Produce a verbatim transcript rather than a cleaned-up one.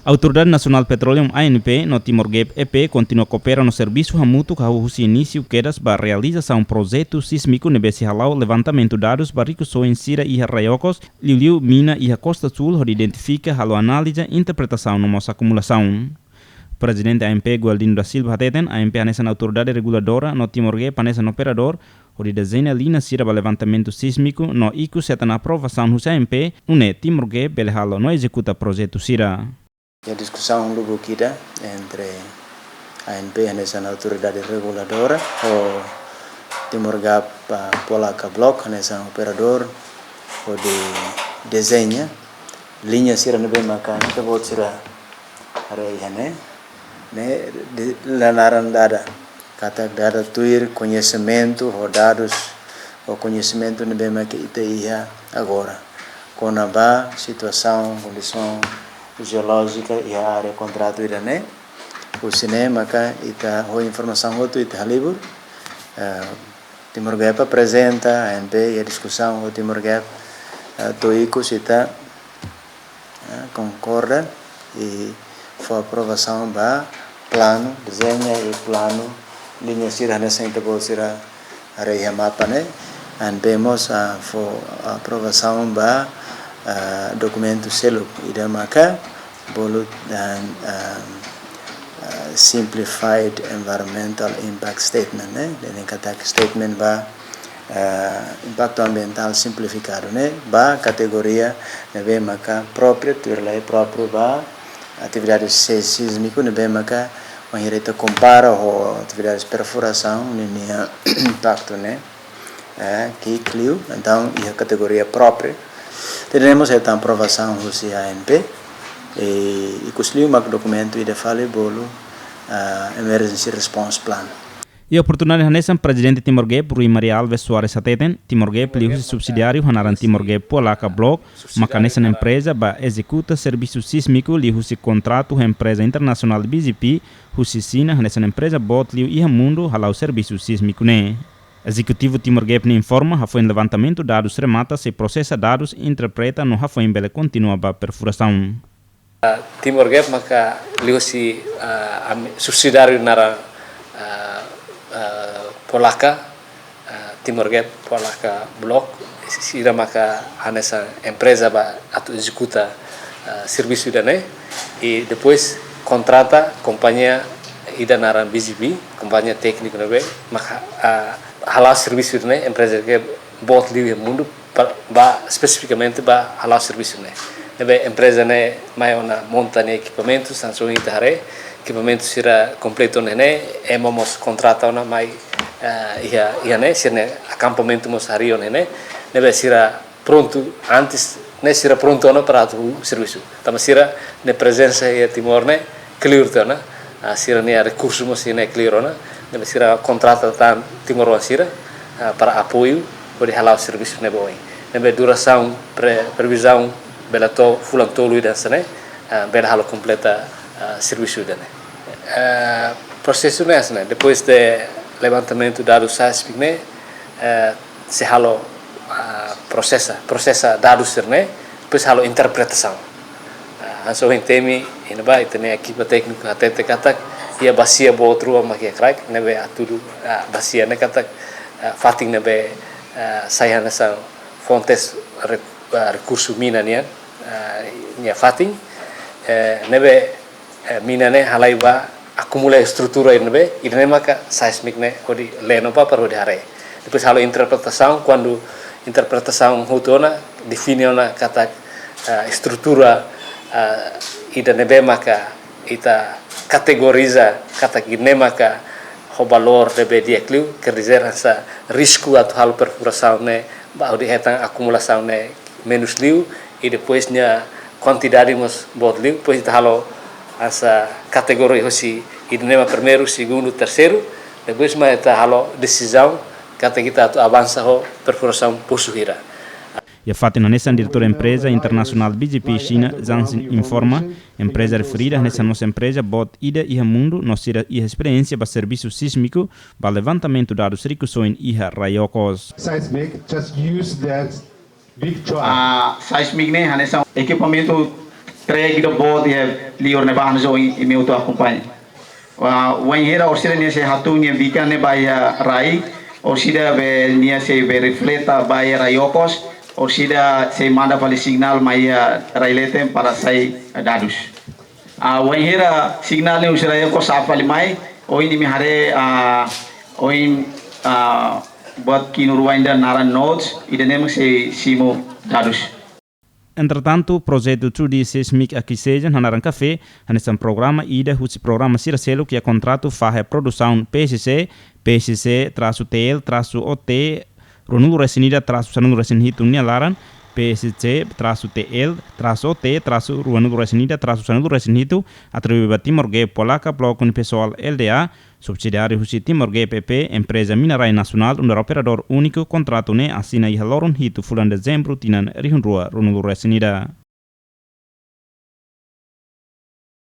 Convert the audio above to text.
Autoridade Nasionál Petróleu, A N P, no Timor Gap, E P, kontinua koopera no servisu hamutuk hahú husi inísiu kedas ba realizasaun projetu sísmiku ne'ebé sei hala'o levantamentu dadus ba rikusoin sira iha rai okos, liuliu mina iha Kosta Súl, hodi identifika, halo análiza, interpretasaun no mós akumulasaun. Prezidente A N P, Gualdino da Silva, hateten A N P hanesan autoridade reguladora no Timor Gap hanesan operadór, hodi dezeña liña sira ba levantamentu sísmiku no ikus hetan aprovasaun husi A N P, nune'e Timor Gap bele halo no ezekuta projetu sira. Iha diskusaun lubuk ida entre A N P hanesan autoridade reguladora ho Timor Gap, ah, Polaka Block hanesan operadór, hodi dezeña liña sira ne'ebé maka ita-boot sira haree iha ne'e, ne'e de, la naran dada. Katak dada tuir koñesimentu ho dadus ho koñesimentu ne'ebé maka ita iha agora kona-ba situasaun, kondisaun jeolójika iha área kontratu ida-ne'e. Husi ne'e maka ita ho informasaun hotu ita halibur, eh, Timor Gap aprezenta, A N P iha diskusaun ho Timor Gap, eh, to'o ikus ita, eh, konkorda i fó aprovasaun ba planu, dezeña i planu, liña sira hanesan ita-boot sira haree iha mapa ne'e. A N P mós, ah, fó aprovasaun ba, ah, dokumentu seluk ida maka bolu dehan, ah, ah, Simplified Environmental Impact Statement, ne'e. Dehan katak statement ba, ah, impaktu ambientál simplifikadu ne'e, ba kategoria ne'ebé maka própriu, tuir lei própriu ba atividade sé-, sísmiku ne'ebé maka, bainhira ita kompara ho atividade perfurasaun, ninia impaktu ne'e, eh, ki'ik liu, entaun iha kategoria própriu. Tenemos hetan aprovasaun husi A N P, eh, ikus liu mak dokumentu ida fali bolu, ah, Emergency Response Plan. Iha oportunidade hanesan, Prezidente Timor Gap, Rui Maria Alves Soares, hateten Timor Gap liuhusi subsidiáriu hanaran Timor Gap Polaka Block maka hanesan empreza ba ezekuta servisu sísmiku liuhusi kontratu ho empreza internasionál B G P husi Xina, hanesan empreza boot liu iha mundu hala'o servisu sísmiku ne'e. Ezekutivu Timor Gap ne'e informa, hafoin levantamentu dadus remata, sei prosesa dadus, interpreta no hafoin bele kontinua ba perfurasaun. Ah, Timor Gap maka liuhusi, ah, ami-, subsidiáriu naran, ah, ah, Polaka, ah, Timor Gap Polaka Block, sira maka hanesan empreza ba atu ezekuta, ah, servisu ida-ne'e, i depois kontrata kompañia ida naran B G P, kompañia tékniku ne'ebé maka, ah, hala'o servisu ida-ne'e, empreza ke boot liu iha mundu, pa-, ba, espesifikamente ba hala'o servisu ne'e. Ne'ebé empreza ne'e mai ona monta nia ekipamentu, hanesan ohin ita haree, ekipamentu sira kompletu ona ne'e, ema mós kontrata ona mai, eh, iha, iha ne'e, sira-nia akampamentu mós harii ona ne'e, ne'ebé sira prontu, antes ne'e sira prontu ona para atu servisu. Tanba sira-nia prezensa iha Timor ne'e, clear tiha ona, ah, sira-nia rekursu mós iha ne'e clear ona, ne'ebé sira kontrata tan timoroan sira, ah, para apoiu, hodi hala'o servisu ne'ebé oin. Ne'ebé durasaun pre-, previzaun bele to'o fulan tolu ida hanesan ne'e, ah, bele halo kompleta, ah, servisu ida-ne'e. Eh, prosesu ne'e hanesan ne'e, depois de levantamentu dadus seismik ne'e, eh, sei halo, ah, prosesa, prosesa dadus sira-ne'e, depois halo interpretasaun. Ah, hanesan ohin temi, iha ne'ebá, ita-nia ekipa tékniku hatete katak, iha basia boot rua mak iha kraik, ne'ebé hatudu, ah, basia ne'e katak, ah, fatin ne'ebé, ah, sai hanesan fontes re-, ah, rekursu mina nian, ah, nia fatin, eh, ne'ebé eh, mina ne'e halai ba akumula estrutura ne'ebé, ida-ne'e maka seismik ne'e hodi lee no papar hodi haree. Depois halo interpretasaun, kuandu interpretasaun hotu ona, define ona katak, eh, estrutura, eh, ida ne'ebé maka ita kategoriza katak ida-ne'e maka ho valór ne'ebé di'ak liu, quer dizer, hanesan risku atu halo perfurasaun ne'e, ba hodi hetan akumulasaun ne'e menus liu, i depois nia kuantidade mós boot liu, depois ita halo hanesan kategoria hosi ida-ne'e mak primeiru, segundu, terseiru, depois mak ita halo desizaun katak ita atu avansa ho perfurasaun posu hira. Iha fatin hanesan, diretór empreza internasionál B G P Xina, Zhang Xin, informa, empreza referida hanesan mós empreza boot ida iha mundu, no sira iha esperiénsia ba servisu sísmiku, ba levantamentu dadus rikusoin iha rai okos. Seismic, just use that big truck. Ah, seismik ne'e hanesan ekipamentu Trek ida boot iha liur ne'ebá, hanesan ohin imi hotu akompaña. Wainhira orsida nia sei hatún nia bikan ne'e ba iha rai, orsida be nia sei be refleta ba iha rai okos, orsida sei manda fali sinál mai iha rai leten para sai dadus. Wainhira sinál ne'e husi rai okos sa'e fali mai, ohin imi haree, ohin buat kinur-oan ida naran nodes, ida-ne'e mak sei simu dadus. Entretantu, projetu two D Seismic Acquisition hanaran kafé, hanesan programa ida husi programa sira seluk iha kontratu fahe produsaun P S C, P S C trasu T L trasu O T ruanulu resin ida trasu sanulu resin hitu nia laran, P S C trasu T L trasu O T trasu ruanulu resin ida trasu sanulu resin hitu, atribui ba Timor Gap Polaka Bloku nia Pesoál L D A, subsidiáriu husi Timor Gap E P, empreza mina-rai nasionál nu'udar operadór úniku. Kontratu ne'e asina iha loron hitu fulan Dezembru tinan rihun rua ruanulu resin ida.